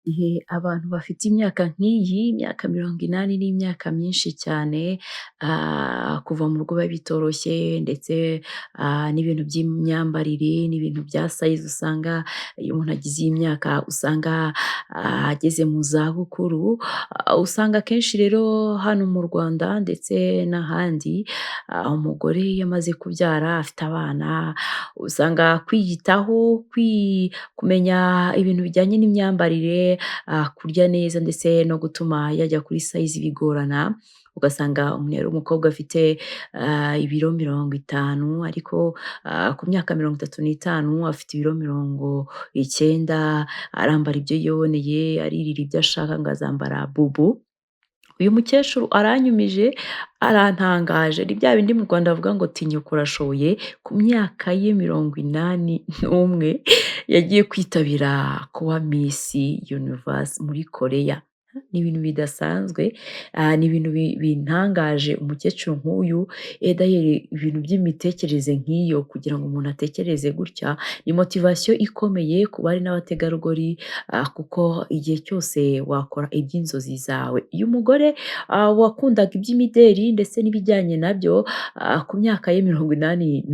Igihe abantu bafite imyaka nk'iyi, imyaka 80 ni imyaka myinshi cyane, kuva mu rugo biba bitoroshye ndetse n'ibintu by'imyambarire n'ibintu bya size usanga iyo umuntu agize iyi myaka usanga ageze mu zabukuru, usanga akenshi rero hano mu Rwanda ndetse n'ahandi, umugore iyo amaze kubyara afite abana, usanga kwiyitaho, kumenya ibintu bijyanye n'imyambarire, kurya neza ndetse no gutuma yajya kuri size bigorana, ugasanga umuntu yari umukobwa afite ibiro 50 ariko ku myaka 35 afite ibiro 90, arambara ibyo yiboneye, aririra ibyo ashaka ngo azambara bubu. Uyu mukecuru aranyumije, arantangaje, ni bya bindi mu Rwanda bavuga ngo tinyuka urashoboye, ku myaka ye 81 yagiye kwitabira kuba Miss Universe muri Korea. Ni ibintu bidasanzwe, ni ibintu bintangaje umukecuru nk'uyu, d'ailleurs ibintu by'imitekerereze nk'iyo kugira ngo umuntu atekereze gutya, ni motivation ikomeye ku bari n'abategarugori, kuko igihe cyose wakora iby'inzozi zawe. Uyu mugore wakundaga iby'imideri ndetse n'ibijyanye nabyo, ku myaka ye 81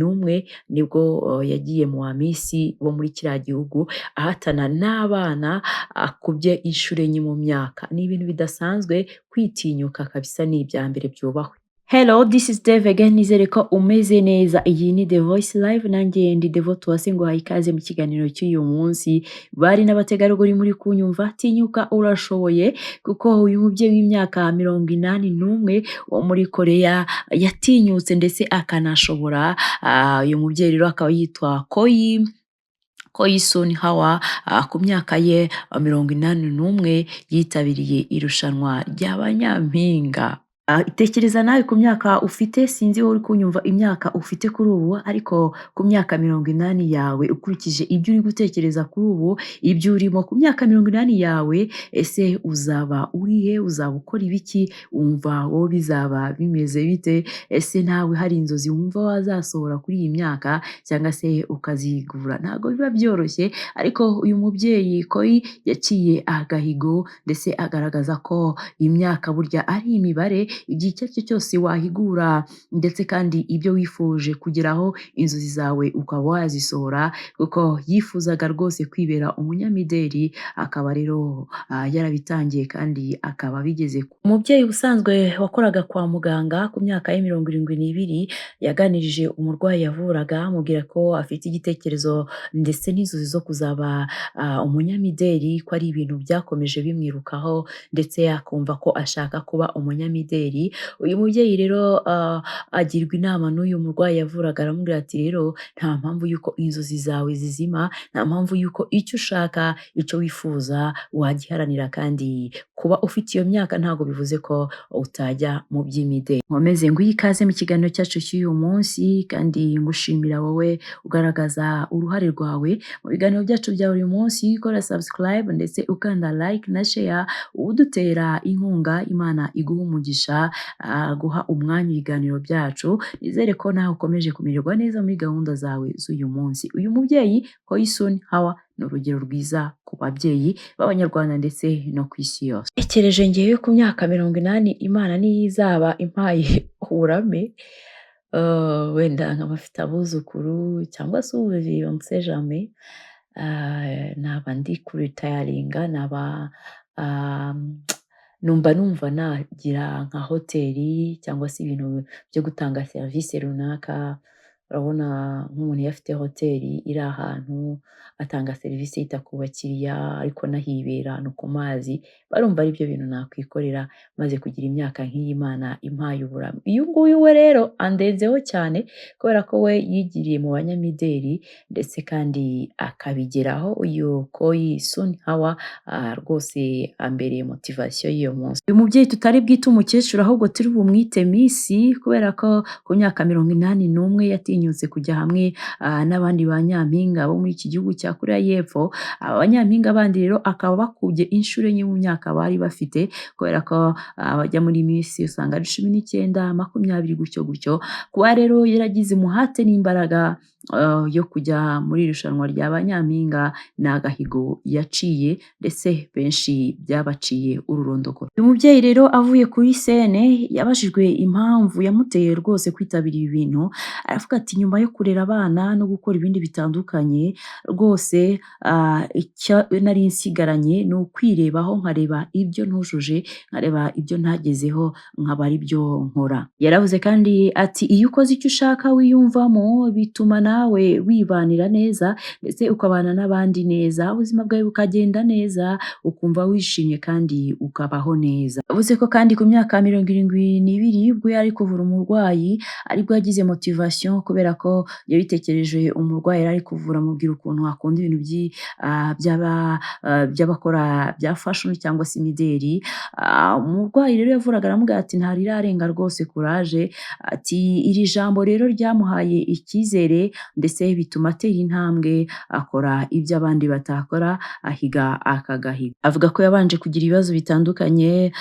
nibwo yagiye mu ba Miss bo muri kiriya gihugu, ahatana n'abana akubye inshuro enye mu myaka. Ni ibintu bidasanzwe, kwitinyuka kabisa ni ibya mbere byubahwe. Hello, this is Dave again, nizere ko umeze neza. Iyi ni The Voice Live, nanjye ndi Devote Uwase, nguhaye ikaze mu kiganiro cy'uyu munsi. Bari n'abategarugori muri kunyumva, tinyuka urashoboye, kuko uyu mubyeyi w'imyaka 81 wo muri Korea yatinyutse ndetse akanashobora. Uyu mubyeyi rero akaba yitwa Choi Soon Hwa, ku myaka ye 81 yitabiriye irushanwa rya Nyampinga. Tekereza nawe ku myaka ufite, sinzi wowe uri kunyumva imyaka ufite kuri ubu, ariko ku myaka 80 yawe ukurikije ibyo uri gutekereza kuri ubu, ibyo urimo ku myaka 80 yawe, ese uzaba uri he? Uzaba ukora ibiki? Wumva wowe bizaba bimeze bite? Ese nawe hari inzozi wumva wazasohora kuri iyi myaka cyangwa se ukazigura? Ntabwo biba byoroshye, ariko uyu mubyeyi Choi yaciye agahigo ndetse agaragaza ko imyaka burya ari imibare, igihe icyo ari cyo cyose wahigura ndetse kandi ibyo wifuje kugeraho, inzozi zawe ukaba wazisohora, kuko yifuzaga rwose kwibera umunyamideli, akaba rero yarabitangiye kandi akaba abigeze. Umubyeyi ubusanzwe wakoraga kwa muganga, ku myaka ye 72 yaganirije umurwayi yavuraga, amubwira ko afite igitekerezo ndetse n'inzozi zo kuzaba umunyamideli, ko ari ibintu byakomeje bimwirukaho ndetse akumva ko ashaka kuba umunyamideli. Uyu mubyeyi rero agirwa inama n'uyu murwayi yavuraga, aramubwira ati rero nta mpamvu y'uko inzozi zawe zizima, nta mpamvu y'uko icyo ushaka, icyo wifuza wagiharanira, kandi kuba ufite iyo myaka ntabwo bivuze ko utajya mu by'imideli. Nkomeze nguhe ikaze mu kiganiro cyacu cy'uyu munsi, kandi ngushimira wowe ugaragaza uruhare rwawe mu biganiro byacu bya buri munsi, ukora subscribe ndetse ukanda like na share, udutera inkunga. Imana iguha umugisha, guha umwanya ibiganiro byacu. Nizere ko nawe ukomeje kumererwa neza muri gahunda zawe z'uyu munsi. Uyu mubyeyi Choi Soon Hwa ni urugero rwiza ku babyeyi b'Abanyarwanda ndetse no ku isi yose. Ntekereje ngewe ku myaka 80, Imana niyo izaba impaye uburame, wenda nkaba mfite abuzukuru cyangwa se ubu on sait jamais, naba ndi kuretiringa, naba numva nagira nka hoteli cyangwa se ibintu byo gutanga serivisi runaka. Urabona nk'umuntu iyo afite hoteli iri ahantu atanga serivisi, yita ku bakiriya, ariko anahibera ahantu ku mazi, barumva ari byo bintu nakwikorera maze kugira imyaka nk'iyi Imana impaye uburame. Uyu nguyu we rero andenzeho cyane kubera ko we yigiriye mu banyamideli ndetse kandi akabigeraho. Uyu Choi Soon Hwa rwose ambereye motivation y'uyu munsi. Uyu mubyeyi tutari bwite umukecuru ahubwo turi bumwite Miss, kubera ko ku myaka 81 yatinyutse kujya hamwe n'abandi ba nyampinga bo muri iki gihugu cya Koreya y'Epfo. Aba banyampinga bandi rero akaba bakubye inshuro enye mu myaka bari bafite, kubera ko abajya muri Miss usanga ari 19, 20 gutyo gutyo. Kuba rero yaragize umuhate n'imbaraga yo kujya muri irushanwa rya ba nyampinga ni agahigo yaciye, ndetse benshi byabaciye ururondogoro. Uyu mubyeyi rero avuye kuri scène yabajijwe impamvu yamuteye rwose kwitabira ibi bintu, aravuga ati: "Nyuma yo kurera abana no gukora ibindi bitandukanye, rwose icyo nari nsigaranye ni ukwirebaho, nkareba ibyo ntujuje, nkareba ibyo ntagezeho, nkaba ari byo nkora." Yaravuze kandi ati: "Iyo ukoze icyo ushaka wiyumvamo, bituma nawe wibanira neza ndetse ukabana n'abandi neza, ubuzima bwawe bukagenda neza, ukumva wishimye kandi ukabaho neza." Yavuze ko kandi ku myaka 72 ubwo yari kuvura umurwayi, aribwo yagize motivation, kubera ko yabitekereje umurwayi yari ari kuvura amubwira ukuntu akunda ibintu by'abakora bya fashion cyangwa se imideri. Umurwayi rero yavuraga aramubwira ati: "Ntarirarenga rwose, courage." Ati iri jambo rero ryamuhaye icyizere, ndetse bituma atera intambwe, akora ibyo abandi batakora, ahiga aka gahigo. Avuga ko yabanje kugira ibibazo bitandukanye,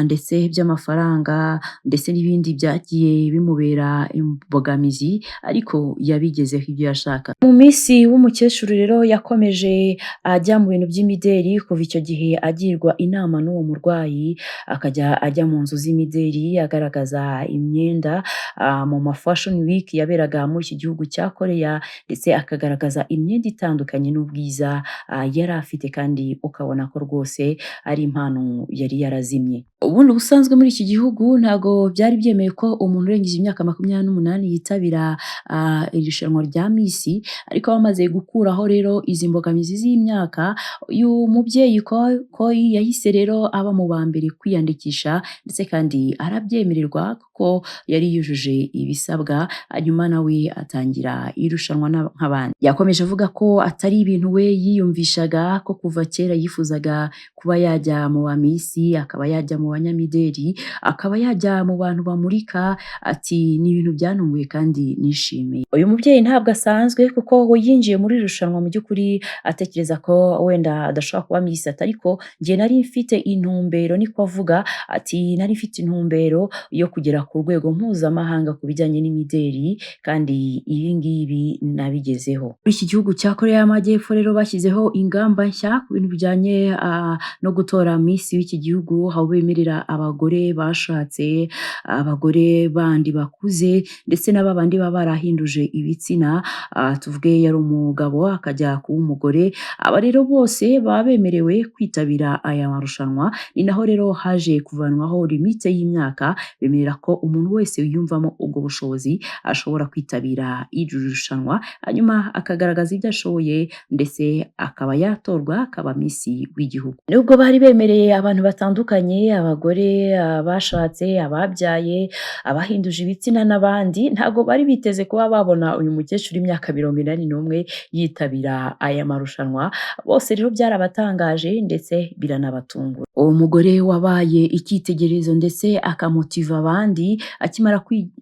ndetse by'amafaranga, ndetse n'ibindi byagiye bimubera imbogamizi, ariko yabigezeho ibyo yashakaga. Mu minsi w'umukecuru rero yakomeje ajya mu bintu by'imideri kuva icyo gihe agirwa inama n'uwo murwayi, akajya ajya mu nzu z'imideri agaragaza imyenda mu ma fashion week yaberaga muri iki gihugu cya Korea, ndetse akagaragaza imyenda itandukanye n'ubwiza yari afite, kandi ukabona ko rwose ari impano yari yarazimye. Ubundi ubusanzwe muri iki gihugu ntabwo byari byemewe ko umuntu urengeje imyaka 28 yitabira irushanwa rya Miss, ariko bamaze gukuraho rero izi mbogamizi z'imyaka, uyu mubyeyi Koi yahise rero aba mu ba mbere kwiyandikisha, ndetse kandi arabyemererwa kuko yari yujuje ibisabwa, hanyuma nawe atangira irushanwa nk'abandi. Yakomeje avuga ko atari ibintu we yiyumvishaga, ko kuva kera yifuzaga kuba yajya mu ba Miss, akaba yajya mu banyamideli, akaba yajya mu bantu bamurika, ati: "Ni ibintu byantunguye kandi nishimiye." Uyu mubyeyi ntabwo asanzwe, kuko we yinjiye muri iri rushanwa mu by'ukuri atekereza ko wenda adashobora kuba Miss, ati: "Ariko njye nari mfite intumbero," niko avuga, ati: "Nari mfite intumbero yo kugera ku rwego mpuzamahanga ku bijyanye n'imideli, kandi ibi ngibi nabigezeho." Muri iki gihugu cya Korea y'Amajyepfo rero bashyizeho ingamba nshya ku bintu bijyanye no gutora Miss w'iki gihugu, aho bemerera abagore bashatse, abagore bandi bakuze, ndetse na babandi baba barahinduje ibitsina, tuvuge yari umugabo akajya kuba umugore, aba rero bose baba bemerewe kwitabira aya marushanwa. Ni naho rero haje kuvanwaho limite y'imyaka, bemerera ko umuntu wese wiyumvamo ubwo bushobozi ashobora kwitabira iri rushanwa, hanyuma akagaragaza ibyo ashoboye, ndetse akaba yatorwa akaba Miss w'igihugu. Nubwo bari bemereye abantu batandukanye, abagore, abashatse, ababyaye, abahinduje ibitsina n'abandi, ntabwo bari biteze kuba babona uyu mukecuru w'imyaka 81 yitabira aya marushanwa. Bose rero byarabatangaje ndetse biranabatungura. Uwo mugore wabaye icyitegererezo ndetse akamotiva abandi, akimara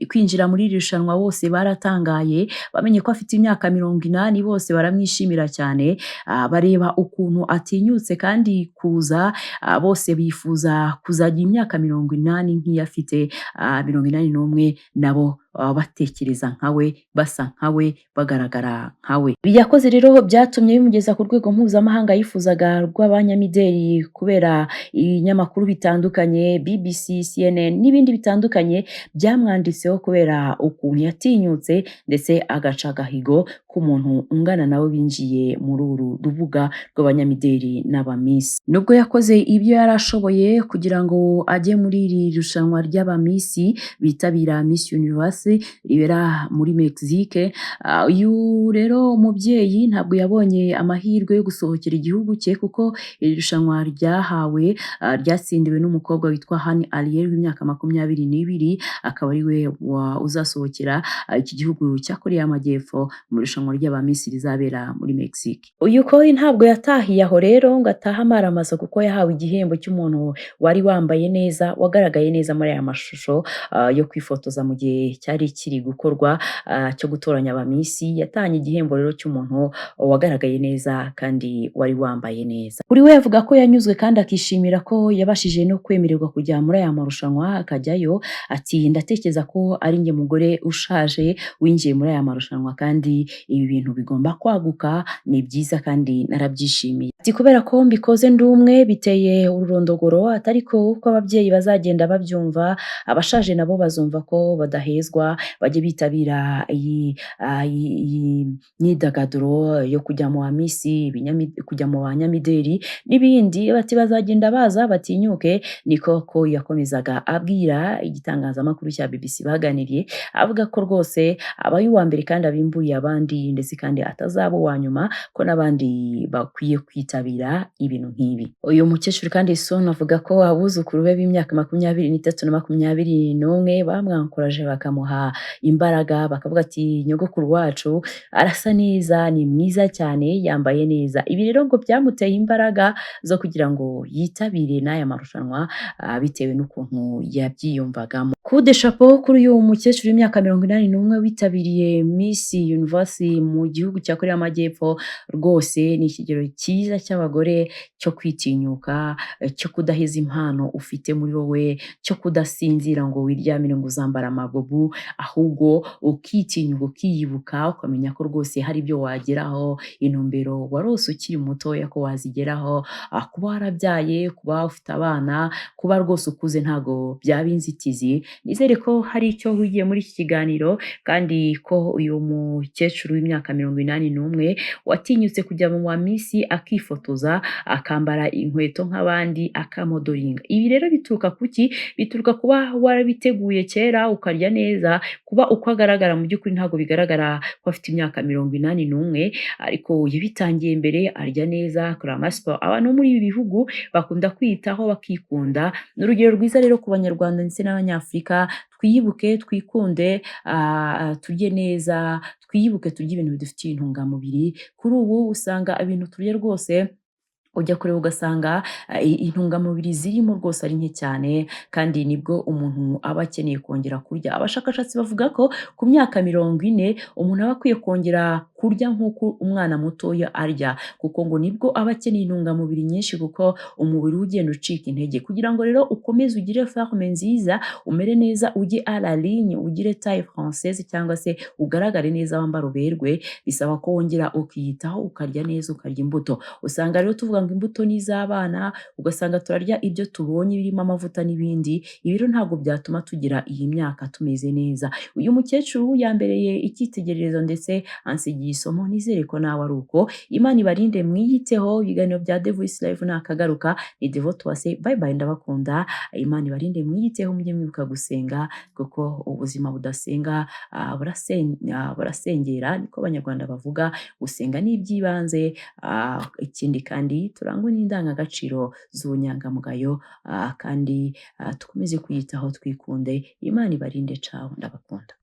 kwinjira muri iri rushanwa bose baratangaye, bamenye ko afite imyaka 80, bose baramwishimira cyane, bareba ukuntu atinyutse kandi kuza, bose bifuza kuzagira imyaka 80 nk'iyo afite, 81, nabo baba batekereza nka we, basa nka we, bagaragara nka we. Ibi yakoze rero byatumye bimugeza ku rwego mpuzamahanga yifuzaga rw'abanyamideli, kubera ibinyamakuru bitandukanye, BBC, CNN n'ibindi bitandukanye byamwanditseho kubera ukuntu yatinyutse ndetse agaca agahigo k'umuntu ungana nawe winjiye muri uru rubuga rw'abanyamideli n'aba Miss. Nubwo yakoze ibyo yari ashoboye kugira ngo ajye muri iri rushanwa ry'aba Miss bitabira Miss Universe ribera muri Mexique, uyu rero mubyeyi ntabwo yabonye amahirwe yo gusohokera igihugu cye, kuko iri rushanwa ryahawe ryatsindiwe n'umukobwa witwa Han Ariel w'imyaka 22, akaba ari we uzasohokera iki gihugu cya Korea y'Amajyepfo mu irushanwa ry'aba Miss rizabera muri Mexique. Uyu Koi ntabwo yatahiye aho rero ngo atahe amaramasa, kuko yahawe igihembo cy'umuntu wari wambaye neza, wagaragaye neza muri aya mashusho yo kwifotoza mu gihe cyari cyari kiri gukorwa cyo gutoranya aba Miss, yatahanye igihembo rero cy'umuntu wagaragaye neza kandi wari wambaye neza. Kuri we avuga ko yanyuzwe kandi akishimira ko yabashije no kwemererwa kujya muri aya marushanwa akajyayo. Ati ndatekereza ko ari njye mugore ushaje winjiye muri aya marushanwa kandi ibi bintu bigomba kwaguka, ni byiza kandi narabyishimiye. Ati kubera ko mbikoze ndi umwe biteye ururondogoro, atari ko uko ababyeyi bazagenda babyumva, abashaje nabo bazumva ko badahezwa, bajye bitabira iyi myidagaduro yo kujya mu ba Miss, kujya mu banyamideli n'ibindi. Bati bazagenda baza batinyuke, niko ko yakomezaga abwira igitangazamakuru cya BBC baganiriye, avuga ko rwose abaye uwa mbere kandi abimburiye abandi, ndetse kandi atazaba uwa nyuma, ko n'abandi bakwiye kwitabira ibintu nk'ibi. Uyu mukecuru kandi Soon avuga ko abuzukuru be b'imyaka 23 na 21 bamwankoraje bakamuha imbaraga, bakavuga ati nyogokuru wacu arasa neza, ni mwiza cyane, yambaye neza. Ibi rero ngo byamuteye imbaraga zo kugira ngo yitabire n'aya marushanwa bitewe n'ukuntu yabyiyumvagamo. Coup de chapeau kuri uyu mukecuru w'imyaka 81 witabiriye Miss Universe mu gihugu cya Korea y'Amajyepfo. Rwose ni ikigero cyiza cy'abagore cyo kwitinyuka, cyo kudaheza impano ufite muri wowe, cyo kudasinzira ngo wiryamire ngo uzambara amabubu, ahubwo ukitinyuka, ukiyibuka, ukamenya ko rwose hari ibyo wageraho, intumbero warose ukiri mutoya ko wazigeraho. Kuba warabyaye, kuba ufite abana, kuba rwose ukuze ntago byaba inzitizi. Nizere ko hari icyo wigiye muri iki kiganiro, kandi ko uyu mukecuru w'imyaka 81 watinyutse kujya mu ba Miss, akifotoza, akambara inkweto nk'abandi, akamodelinga. Ibi rero bituruka kuki? Bituruka kuba warabiteguye kera, ukarya neza. Kuba uko agaragara mu by'ukuri ntabwo bigaragara ko afite imyaka 81, ariko yabitangiye mbere, arya neza, akora amasiporo. Abantu bo muri ibi bihugu bakunda kwiyitaho, bakikunda. Ni urugero rwiza rero ku Banyarwanda ndetse n'Abanyafurika. Twiyibuke, twikunde, turye neza, twiyibuke, turye ibintu bidufitiye intungamubiri. Kuri ubu usanga ibintu turya rwose ujya kureba ugasanga intungamubiri zirimo rwose ari nke cyane, kandi nibwo umuntu aba akeneye kongera kurya. Abashakashatsi bavuga ko ku myaka 40 umuntu aba akwiye kongera kurya nk'uko umwana mutoya arya, kuko ngo nibwo aba akeneye intungamubiri nyinshi, kuko umubiri we ugenda ucika intege. Kugira ngo rero ukomeze ugire forme nziza, umere neza, ujye à la ligne, ugire taille française cyangwa se ugaragare neza, wambara uberwe, bisaba ko wongera ukiyitaho, ukarya neza, ukarya imbuto. Usanga rero tuvuga ngo imbuto ni iz'abana, ugasanga turarya ibyo tubonye birimo amavuta n'ibindi. Ibi rero ntabwo byatuma tugira iyi myaka tumeze neza. Uyu mukecuru yambereye icyitegererezo ndetse ansigiye isomo, nizere ko nawe ari uko. Imana ibarinde, mwiyiteho. Ibiganiro bya The Voice Live nakagaruka. Ni Devote Uwase, bye bye, ndabakunda. Imana ibarinde, mwiyiteho, mujye mwibuka gusenga, kuko ubuzima budasenga burasengera, niko Abanyarwanda bavuga. Gusenga ni iby'ibanze. Ikindi kandi turangwe n'indangagaciro z'ubunyangamugayo, kandi dukomeze kwiyitaho, twikunde. Imana ibarinde, caho, ndabakunda.